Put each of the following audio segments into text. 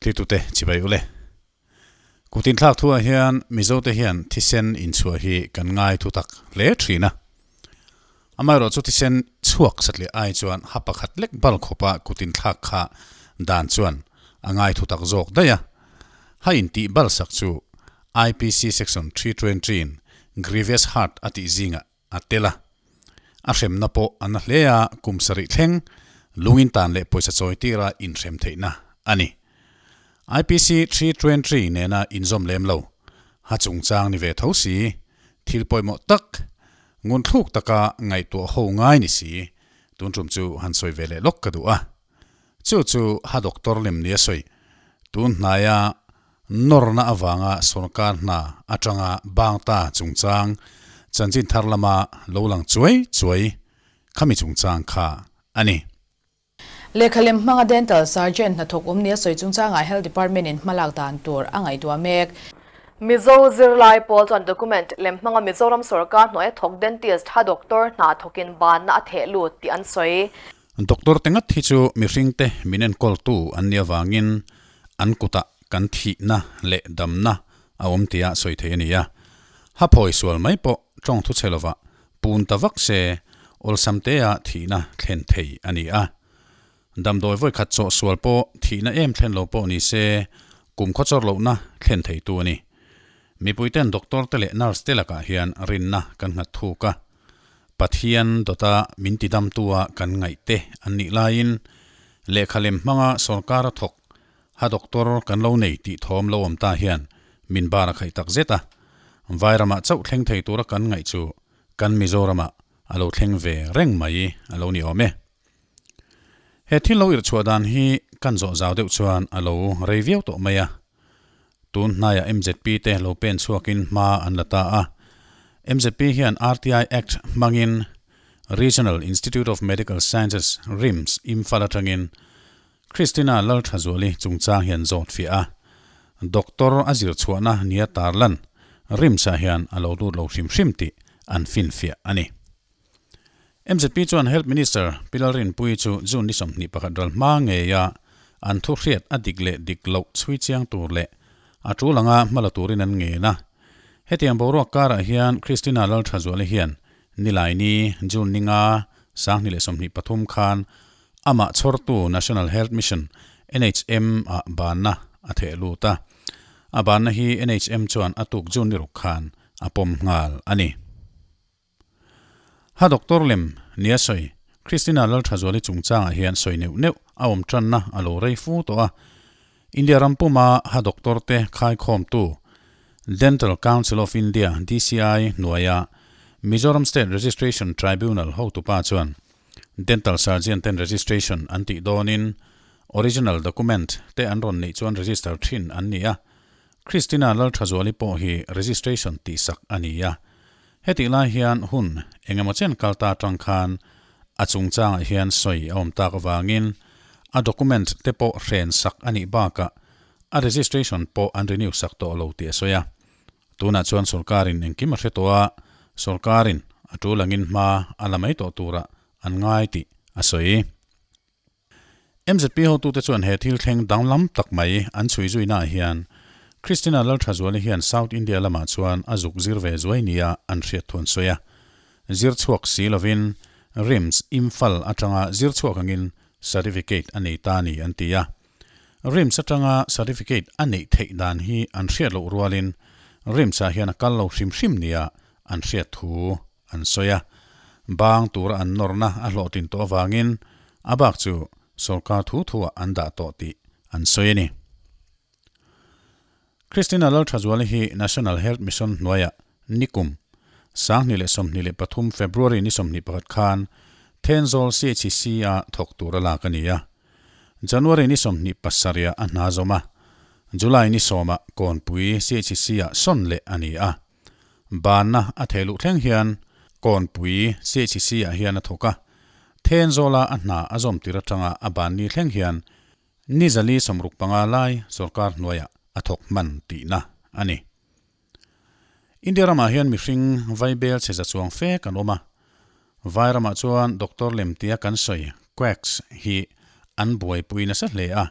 Tlitute chibai ule. Kutin thlak thuah hian Mizote hian thisen inchhuah hi kan ngai thu tak hle thin a. Amaherawhchu thisen chhuak satliah ai chuan ha pakhat lek bal khawpa kutin thlak kha dan chuan a ngai thu tak zawk daih a. Ha intih bal sak chu IPC section 320 in grievous hurt a tih zingah a tel a. A hremna pawh a na hle a, kum sarih thleng lungin tan leh pawisa chawi tira inhrem theihna a ni. IPC 323 nena inzawm lem lo, ha chungchang ni ve tho si, thil pawimawh tak, ngunthluk taka ngaihtuah ho ngai ni si, tun tum chu han sawi ve leh lawk ka duh a. Chu chu ha doctor lem nia sawi, tun hnaia Nawrna avanga sorkar hna atanga bang ta chungchang chanchin thar lama lo lang chuai chuai khami chungchang kha a ni. Lehkhalem hmanga Dental Surgeon hnathawk awm nia sawi chungchangah Health Department in hmalak dan tur a ngaihtuah mek. Mizo zirlai pawl chuan document lem hmanga Mizoram sorkar hnuaia thawk dentist tha doctor hna thawkin banna a theh lut tih an sawi. Doctor te ngat hi chu mihringte min enkawltu an nih avangin an kutah kan thihna leh damna a awm tia sawi thei a ni a. Ha phawi sual mai pawh tawng thu chhe lovah pun ta vak se awlsam tea thihna thlen thei a ni a. Damdawi vawi khat chawh sual pawh thihna em thlen lo pawh ni se kum khaw chawr lohna thlen theitu a ni. Mipuiten doctor te leh nurse te lakah hian rinna kan nghat thuk a. Pathian dawta min tidamtua kan ngaih te an nih laiin lehkha lem hmanga sorkar a thawk ha doctor kan lo nei tih thawm lo awm ta hian min bar a khaih tak zet a. Vairamah chauh thleng thei tura kan ngaih chu kan Mizoramah a lo thleng ve reng mai a lo ni awm e. He thil lo irhchhuah dan hi kan zawh zau deuh chuan a lo rei viau tawh mai a. Tun hnaiah mzp te lo pen chhuakin hma an la ta a. Mzp hian RTI Act hmangin Regional Institute of Medical Sciences, RIMS, Imphal atangin Christina Lalthazuali chungchang hian zawt fiah a. Doctor a zir chhuahna nia tarlan RIMS-ah hian a lo lut lo hrim hrim tih an finfiah a ni. Mzp chuan Health Minister Pi Lalrinpuii chu June ni 21 ral hma ngeia an thu hriat a dik leh dik loh chhui chiang tur leh a tul anga hma la turin an ngen a. Hetiang boruak karah hian Christina Lalthazuali hian Nilaini, June ni nga, 2023 khan amah chhawrtu National Health Mission, NHM, ah banna a theh lut a. A banna hi NHM chuan a tuk June ni ruk khan a pawm nghal a ni. Ha Doctor lem nia sawi, Christina Lalthazuali chungchangah hian sawi neuh neuh a awm tanna a lo rei fu tawh a. India ram puma ha doctor te khaikhawmtu Dental Council of India, DCI, hnuaia Mizoram State Registration Tribunal hotupa chuan Dental Surgeon ten registration an tih dawnin original document te an rawn neih chuan register thin an ni a. Christina Lalthazuali pawh hi registration tihsak a ni a. Hetih lai hian hun eng emaw chen kal ta atang khan a chungchangah hian sawi a awm tak avangin a document te pawh hren sak a nih bakah a registration pawh an renew sak tawh lo tih a sawi a. Tunah chuan sorkarin engkim a hre tawh a, sorkarin a tul angin hma a la mai tawh turah an ngai tih a sawi. MZP hotute chuan he thil thleng danglam tak mai an chhui zuinaah hian Christina Lalthazuali hian South India lamah chuan a zuk zir ve zuai nia an hriat thu an sawi a. Zir chhuak si lovin RIMS Imphal atanga zir chhuak angin certificate a nei ta ni an ti a. RIMS atanga certificate a neih theih dan hi an hriat loh rualin RIMS-ah hian a kal lo hrim hrim nia an hriat thu an sawi a, bang tura an nawrna a hlawhtlin tawh avangin a bak chu sorkar thu thuah an dah tawh tih an sawi a ni. Christina Lalthazuali hi National Health Mission hnuaiah nikum 2023 February ni 21 khan Thenzawl CHC-a thawk tura lak a ni a. January ni 27 ah a hna zawm a, July ni 10 ah Kawnpui CHC-ah sawn leh a ni a. Banna a theh luh thleng hian Kawnpui CHC ah hian a thawk a, Thenzawla a hna a zawm tir atanga a ban ni thleng hian ni zali 65 lai sorkar hnuaiah a thawk hman tihna a ni. India ramah hian mihring vaibel chhe za chuang fe kan awm a, vai ramah chuan doctor lem tia kan sawi quacks hi an buaipui nasa hle a.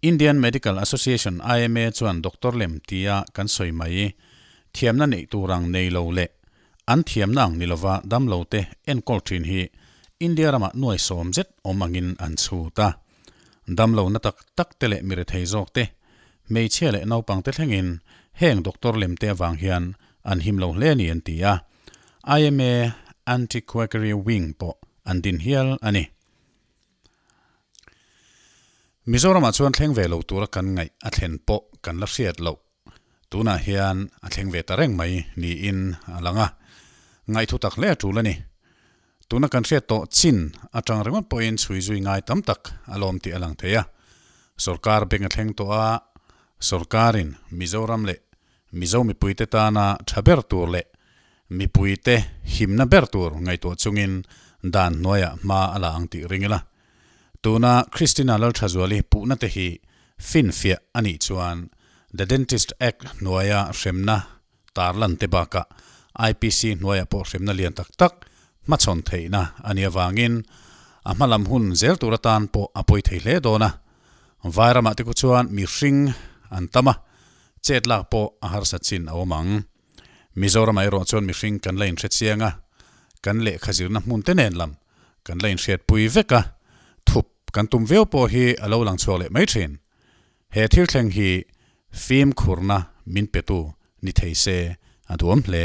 Indian Medical Association, IMA, chuan doctor lem tia kan sawi mai. Thiamna neih tur ang nei lo leh an thiamna ang ni lova damlo te enkawl thin hi India ramah nuai sawm zet awm angin an chhut a. Damlo na tak tak te leh mi rethei zawk te, hmeichhia leh naupang te thlengin heng doctor lem te avang hian an him lo hle a ni an ti a. IMA Anti-Quackery Wing pawh an din hial a ni. Mizoramah chuan thleng ve lo tura kan ngaih a thlen pawh kan la hriat loh. Tunah hian a thleng ve ta reng mai niin a lang a, ngaihthu tak hle a tul a ni. Tuna kan hriat tawh chin atang ringawt pawhin chhui zui ngai tam tak a lawm tih a lang thei a. Sorkar beng a thleng tawh a, sorkarin Mizoram leh Mizo mipuite tana tha ber tur leh mipuite himna ber tur ngaihtuah chungin dan hnuaiah hma a la ang tih ring ila. Tuna Christina Lalthazuali puhna te hi finfiah a nih chuan The Dentist Act hnuaia hremna tarlan te bakah IPC hnuaiah pawh hremna lian tak tak hmachhawn theihna a nih avangin a hmalam hun zel tur atan pawh a pawi thei hle dawn a. Vairamah te khu chuan mihring an tam a, Chet lak pawh a harsa chin a awm ang. Mizoramah erawh chuan mihring kan la inhre chiang a, kan lehkha zirna hmun te nen lam kan la inhriatpui vek a, thup kan tum viau pawh hi a lo lang chhuak leh mai thin. He thil thleng hi fimkhurna min petu ni thei se a duam hle.